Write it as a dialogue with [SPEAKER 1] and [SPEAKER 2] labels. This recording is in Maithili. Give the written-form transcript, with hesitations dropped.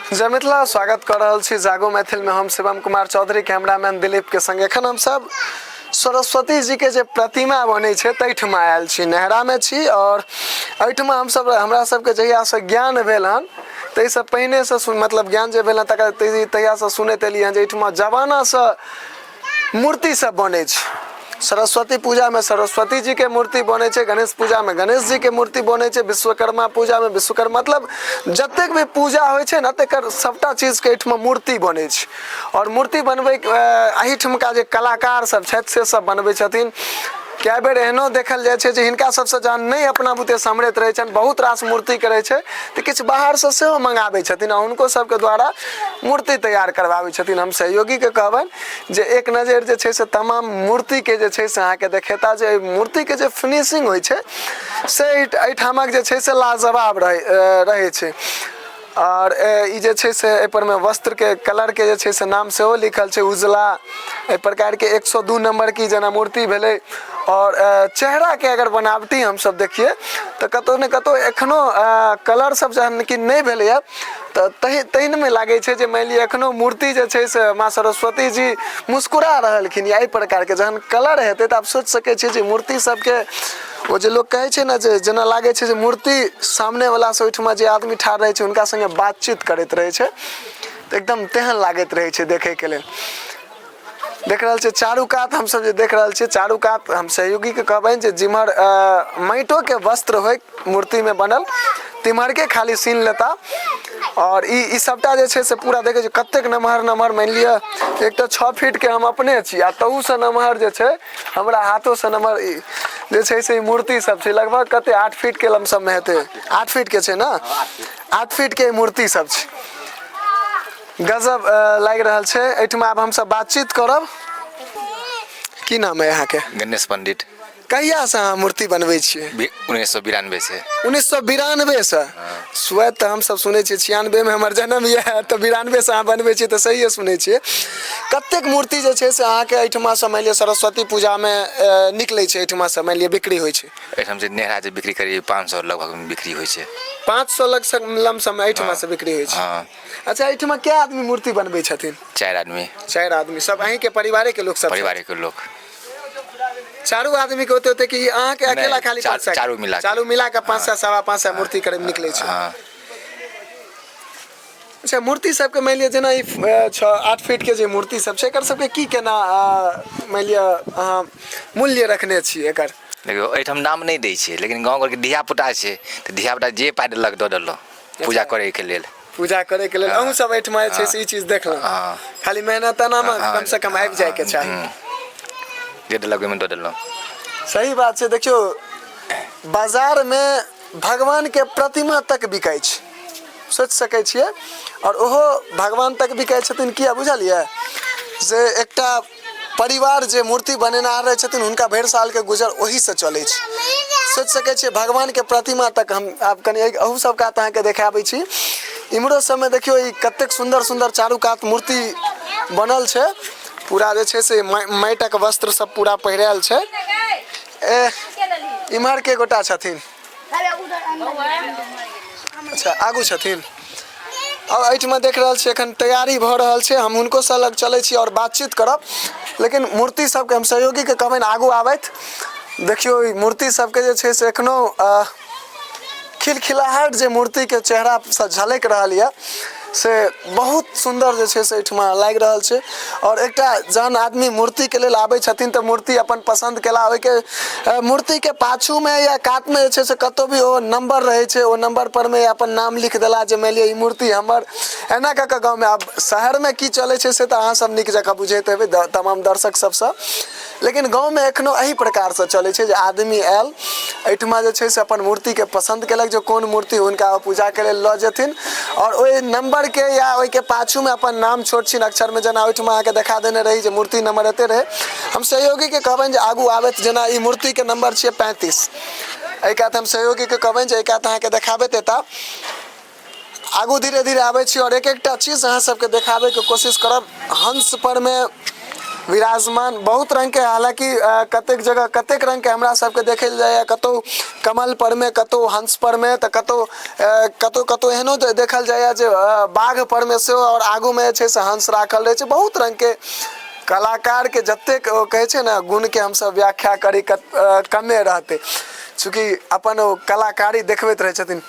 [SPEAKER 1] जय मिथिला। स्वागत कर रहल छी जागो मैथिल में। हम शिवम कुमार चौधरी, कैमरामैन दिलीप के संग। एखन हम सब सरस्वती जी के जे प्रतिमा बनै छै तैठमा आयल छी, नेहरा में छी। और एहिठमा हमसब, हमरा सबके जहियासँ ज्ञान भेल हन ताहिसँ पहिनेसँ सुन, मतलब ज्ञान जे भेल हन तकर तहियासँ सुनैत एलियै हन जे एहिठमा जमानासँ मूर्ति सब बनै छै। सरस्वती पूजामे सरस्वती जीके मूर्ति बनै छै, गणेश पूजामे गणेश जीके मूर्ति बनै छै, विश्वकर्मा पूजामे विश्वकर्मा, मतलब जतेक भी पूजा होइ छै ने तकर सभटा चीजके एहिठमा मूर्ति बनै छै। आओर मूर्ति बनबै एहिठुमका जे कलाकार सब छथि से सब बनबै छथिन। कए बेर एहनो देखल जाइ छै जे हिनका सबसँ जहन नहि अपना बुते सम्हरैत रहै छनि, बहुत रास मूर्तिके रहै छै, तऽ किछु बाहरसँ सेहो मङ्गाबै छथिन आ हुनको सबके द्वारा मूर्ति तैयार करबाबै छथिन। हम सहयोगीके कहबनि जे एक नजरि जे छै से तमाम मूर्तिके जे छै से अहाँके देखेता जे एहि मूर्तिके जे फिनिशिंग होइ छै से एहिठामक जे छै से लाजवाब रहै छै। आओर ई जे छै से एहिपर मे वस्त्रके कलरके जे छै से नाम सेहो लिखल छै, उजला, एहि प्रकारके 102 नम्बरके जेना मूर्ति भेलै। आओर चेहराके अगर बनावटी हमसब देखियै तऽ कतहु ने कतहु एखनो कलर सब जहन कि नहि भेलैए तऽ तहि तहिनमे लागै छै जे मानि लिअ एखनो मूर्ति जे छै से माँ सरस्वती जी मुस्कुरा रहलखिन या एहि प्रकारके। जहन कलर हेतै तऽ आब सोचि सकै छियै जे मूर्ति सबके ओ जे लोक कहै छै ने जे जेना लागै छै जे मूर्ति सामनेवलासँ ओहिठमा जे आदमी ठाढ़ रहै छै हुनका सङ्गे बातचीत करैत रहै छै, तऽ एकदम तेहन लागैत रहै छै देखैके लेल। देख रहल छियै चारू कात, हमसब जे देख रहल छियै चारू कात, हम सहयोगीके कहबनि जे जिम्हर माटिओके वस्त्र होइ मूर्तिमे बनल तिम्हरके खाली सीन लेता। आओर ई ई सबटा जे छै से पूरा देखै छियै कतेक नमहर नमहर, मानि लिअ एक तऽ 6 फीटके हम अपने छी आ तहूसँ नमहर जे छै हमरा हाथोसँ नमहर ई जे छै से ई मूर्ति सब छै। लगभग कते 8 फीटके लमसममे हेतै, 8 फीटके छै ने, 8 फीटके मूर्ति सब छै। गजब लागि रहल छै। एहिठमा आब हमसब बातचीत करब। की नाम है अहाँके?
[SPEAKER 2] गणेश पंडित।
[SPEAKER 1] कहियासँ अहाँ मूर्ति बनबै छियै?
[SPEAKER 2] 1992 से।
[SPEAKER 1] 1992 से? स्वयं तऽ हमसब सुनै छियै 96 मे हमर जन्म यऽ, तऽ 92 से अहाँ बनबै छियै तऽ सहिए सुनै छियै। कतेक मूर्ति जे छै से अहाँके एहिठमासँ मानि लिअ सरस्वती पूजामे निकलै छै, एहिठमासँ मानि लिअ बिक्री होइ छै?
[SPEAKER 2] एहिठाम जे नेहरा जे बिक्री करियै 500 लगभग बिक्री होइ छै।
[SPEAKER 1] 500 लग लमसम एहिठमासँ बिक्री होइ छै?
[SPEAKER 2] हँ।
[SPEAKER 1] अच्छा, एहिठमा कए आदमी मूर्ति बनबै छथिन?
[SPEAKER 2] 4 आदमी।
[SPEAKER 1] 4 आदमी, सब अहीँके परिवारेके लोक सब?
[SPEAKER 2] परिवारेके लोक।
[SPEAKER 1] चारू आदमी के ओते ओते कि अहाँके अकेला?
[SPEAKER 2] नहि,
[SPEAKER 1] खाली 500?
[SPEAKER 2] चारू मिला के।
[SPEAKER 1] चारू मिला के 500, 525 मूर्ति करीब निकलै छै।
[SPEAKER 2] हँ।
[SPEAKER 1] अच्छा, मूर्ति सबके मानि लिअ जेना ई 6 8 फीट के जे मूर्ति सब छै, एकर सबके की केना मानि लिअ अहाँ मूल्य रखने छी एकर?
[SPEAKER 2] देखियौ, एहिठाम नाम नहि दै छै, लेकिन गाँव घरके धियापुता छै तऽ धियापुता जे पाइ देलक दऽ देलहुँ पूजा करैके लेल।
[SPEAKER 1] पूजा करे के लेल।
[SPEAKER 2] हाँ।
[SPEAKER 1] अहूँ सब एहिठमा जे छै से ई चीज देखलहुँ?
[SPEAKER 2] हाँ।
[SPEAKER 1] खाली मेहनताना मे
[SPEAKER 2] हाँ,
[SPEAKER 1] कम से कम आबि जाय के चाही।
[SPEAKER 2] जे देलक ओहिमे दऽ देलहुँ।
[SPEAKER 1] सही बात छै। देखियौ, बाजार मे भगवान के प्रतिमा तक बिकाइ छै, सोचि सकै छियै? आओर ओहो भगवान तक बिकाइ छथिन। किया बुझलियै? जे एकटा परिवार जे मूर्ति बनेनहार रहै छथिन हुनका भरि सालके गुजर ओहीसँ चलै छै। सोचि सकै छियै, भगवानके प्रतिमा तक। हम आब कनि अहू सब कात अहाँके देखाबै छी। इम्हरो सबमे देखियौ, ई कतेक सुन्दर सुन्दर चारू कात मूर्ति बनल छै। पूरा जे छै से माटिक वस्त्र सब पूरा पहिरायल छै। ए इम्हर के गोटा छथिन? अच्छा, आगू छथिन। आओर एहिठमा देख रहल छी एखन तैयारी भऽ रहल छै। हम हुनको लग चलै छी आओर बातचीत करब, लेकिन मूर्ति सबके हम सहयोगीके कहबनि आगू आबथि। देखियौ, ई मूर्ति सबके जे छै से एखनो खिलखिलाहट जे मूर्तिके चेहरासँ झलकि रहल यऽ से बहुत सुन्दर जे छै से एहिठमा लागि रहल छै। आओर एकटा जहन आदमी मूर्तिके लेल आबै छथिन तऽ मूर्ति अपन पसन्द केला, ओहिके मूर्तिके पाछूमे या कातमे जे छै से कतहु भी ओ नम्बर रहै छै, ओ नम्बर परमे अपन नाम लिख देला जे मानि लिअ ई मूर्ति हमर, एना कऽ कऽ गाँवमे। आब शहरमे की चलै छै से तऽ अहाँ सब नीक जकाँ बुझैत हेबै तमाम दर्शक सबसँ, लेकिन गाँवमे एखनो एहि प्रकारसँ चलै छै जे आदमी आयल एहिठमा जे छै से अपन मूर्तिके पसन्द केलक जे कोन मूर्ति हुनका ओ पूजाके लेल लऽ जेथिन, आओर ओहि नम्बरके या ओहिके पाछूमे अपन नाम छोट छिन अक्षरमे, जेना ओहिठमा अहाँके देखा देने रही जे मूर्ति नम्बर एते रहै। हम सहयोगीके कहबनि जे आगू आबथि। जेना ई मूर्तिके नम्बर छियै 35। एहि कात हम सहयोगीके कहबनि जे एहि कात अहाँके देखाबैत एता। आगू धीरे धीरे आबै छी आओर एक एकटा चीज अहाँ सबके देखाबैके कोशिश करब। हंस परमे विराजमान बहुत रङ्गके। हालाँकि कतेक जगह कतेक रङ्गके हमरा सबके देखल जाइए, कतहु कमल परमे, कतहु हंस परमे, तऽ कतहु कतहु कतहु एहनो देखल जाइए जे बाघ परमे सेहो आओर आगूमे जे छै से हंस राखल रहै छै। बहुत रङ्गके कलाकारके जतेक ओ कहै छै ने गुणके हमसब व्याख्या करी कमे रहतै, चूँकि अपन ओ कलाकारी देखबैत रहै छथिन।